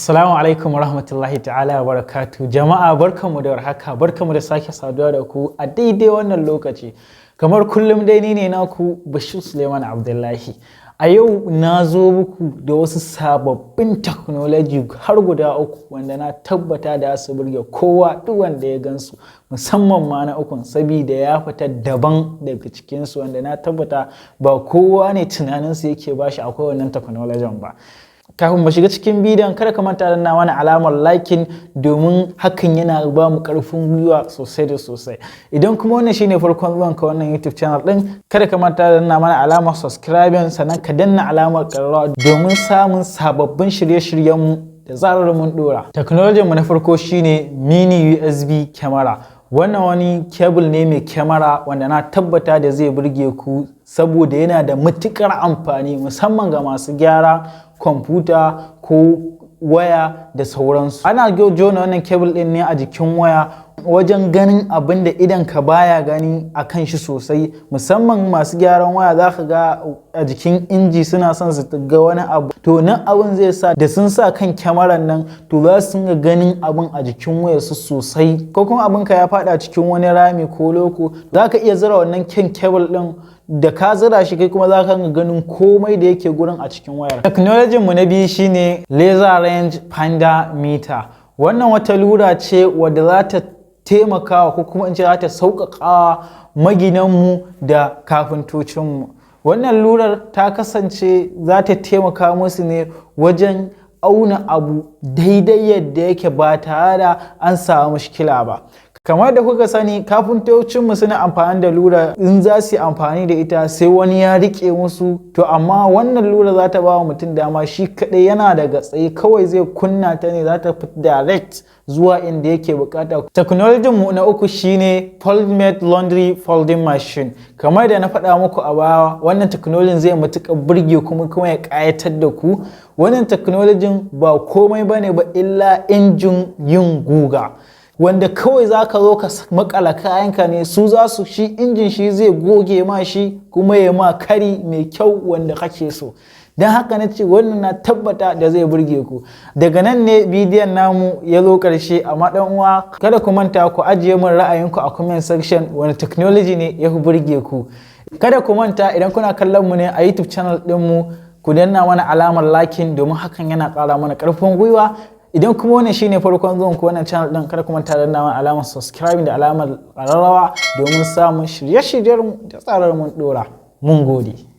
Assalamu alaikum warahmatullahi ta'ala wa barakatu. Jama'a, barkanmu da warhaka, barkanmu da sake saduwa da ku a daidai wannan lokaci. Kamar kullum dai, ni ne naku Bashir Suleiman Abdullahi. A yau na zo muku da wasu sababbin technology har guda uku wanda na tabbata da su burge kowa, duk wanda ya gansu, musamman ma na ukun, sabida ya fita daban daga cikinsu, wanda na tabbata ba kowa ne tunaninsu yake bashi akwai wannan technology ba. Kafin mu shiga cikin bidiyon, kada ka manta da wani alamar liking, domin hakan yana ba mu karfin gwiwa sosai da sosai. Idan kuma wannan shine farkon zuwan ka wannan YouTube channel din, kada ka manta da mana alamar subscribing, sannan ka danna alamar ƙararrawa domin samun sababbin shirye-shiryen mu da zarar mun dora. Technology mu na farko shine mini USB camera. Wannan wani cable ne mai kyamara wanda na tabbata da zai burge ku, saboda yana da matukar amfani, musamman ga masu gyara kwamfuta ko waya da sauransu. Ana jona wannan cable din ne a jikin waya wajen ganin abin da idan ka baya gani a kan shi sosai. Musamman masu gyaran waya, za ka ga a jikin inji suna son su ga wani abu. To, nan abin zai sa da sun sa kan kyamaran nan, to za su ga ganin abin a jikin wayar su sosai. Ko kuma abin ka ya fada cikin wani rami ko loko, za ka iya zira wannan kyan cable din. Da ka zira shi, kai kuma za ka ganin komai da yake gurin a cikin wayar. Technology mu na biyu shine laser range finder meter. Wannan wata lura ce wadda za ta taimakawa, ko kuma in ce za ta sauƙaƙawa maginanmu da kafintocinmu. Wannan lurar ta kasance za ta taimaka musu ne wajen auna abu daidai yadda yake, ba tare da an samu mushkila ba. Kamar da kuka sani, kafintocinmu suna amfani da lura, in za su yi amfani da ita sai wani ya rike musu. To, amma wannan lura za ta ba wa mutum dama shi kaɗai, yana daga tsaye kawai zai kunna ta ne, za ta fi direct zuwa inda yake bukata. Technology mu na uku shine Foldmate Laundry Folding Machine. Kamar da na faɗa muku a baya, wannan technology zai matuƙar burge kuma ya ƙayatar da ku. Wannan technology ba komai bane ba illa injin yin guga, wanda kawai za ka zo ka makala kayanka ne, su za su shi injin shi zai goge ma shi, kuma ya ma kari mai kyau wanda kake so. Don haka na ce wannan na tabbata da zai burge ku. Daga nan ne bidiyon namu ya zo ƙarshe, amma ɗan uwa, kada ku manta ku ajiye min ra'ayinku a comment section, wani technology ne ya fi burge ku. Kada ku manta, idan kuna kallon mu ne a YouTube channel ɗinmu, ku danna mana alamar liking, domin hakan yana ƙara mana ƙarfin gwiwa. Idan kuma wannan shine farkon zuwan ku wannan channel din, kada ku manta da danna alamar subscribing da alamar ƙararrawa domin samun shirye-shiryen da zarar mun dora. Mun gode.